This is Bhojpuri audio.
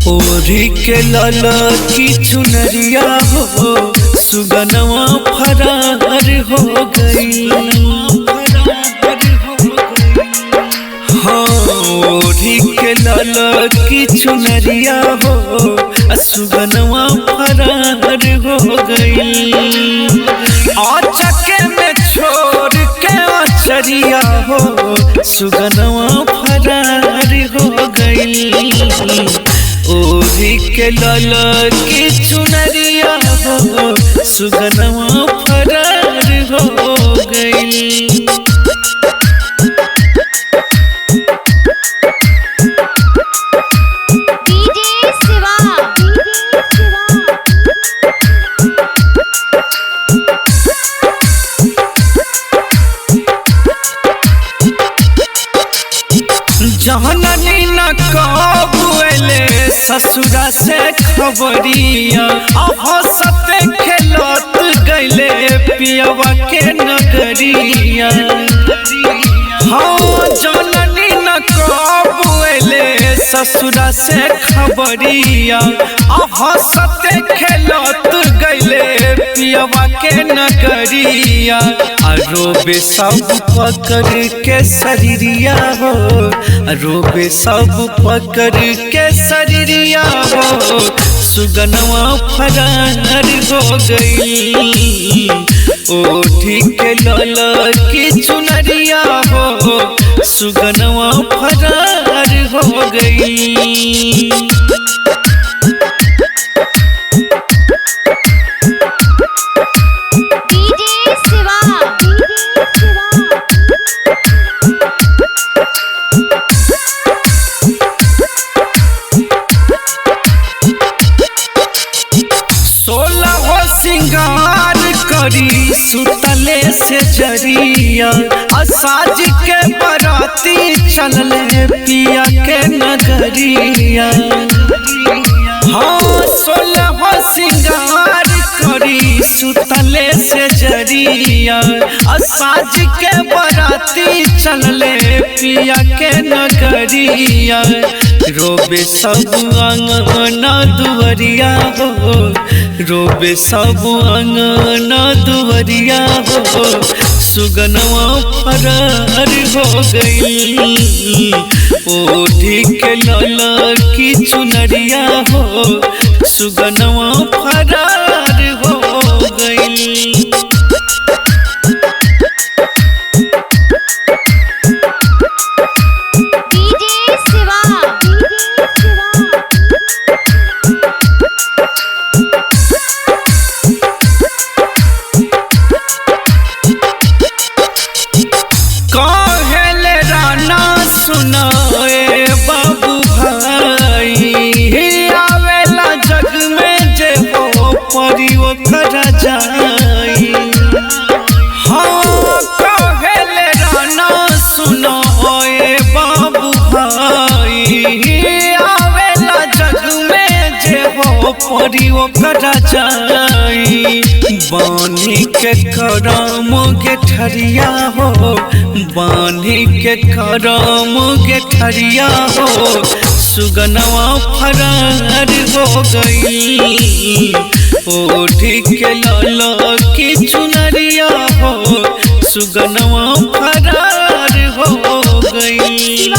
ओढ़ी के लाला की चुनरिया हो सुगनवा फरार हो गई। हाँ ओढ़ी के लाला की चुनरिया हो सुगनवा फरार हो गई। आचके में छोड़ के अचरिया हो सुगनवा फरार हो गई। ओढ़ी के लाला की चुनरिया हो सुगनवा फरार हो गई। डीजे शिवा, डीजे शिवा, जहननी न कब एले ससुरा से खबरिया हंसते खेलत गईले पियवा के नगरिया। हाँ जननी न कब एले ससुरा से खबरिया हंसते खेलत गईले पियवा के नगरिया। रोबे सब पकड़ के शरीरिया हो, रोबे सब पकड़ के शरीरिया हो सुगनवा फरार हो गई। ओढ़ी के लाला की चुनरिया हो सुगनवा फरार हो गई। डीजे शिवा, डीजे शिवा, सोलह हो सिंगार करी सुतले से जरिया असाज के बराती चलले पिया के नगरिया। हाँ सोलह हो सिंगार करी सुतले से जरिया असाज के बराती चलले पिया के नगरिया। रोबे सब अंगना दुवरिया हो, रोबे सब अंगना दुवरिया हो सुगनवा फरार हो गई। ओढ़ी के लाला की चुनरिया हो सुगनवा फरार हो गई। डीजे शिवा, डीजे शिवा, कहले राना सुनाए बाबू भाई आवेला जग में जे हो परी ओकरा जाई। हाँ कहले राना सुनाए बाबू भाई आवेला जग में जे हो परी ओकरा जाई। बानी के करम के ठरिया हो, बानी के करम के ठरिया हो सुगनवा फरार हो गई। ओढ़ी के लाला की चुनरिया हो सुगनवा फरार हो गई।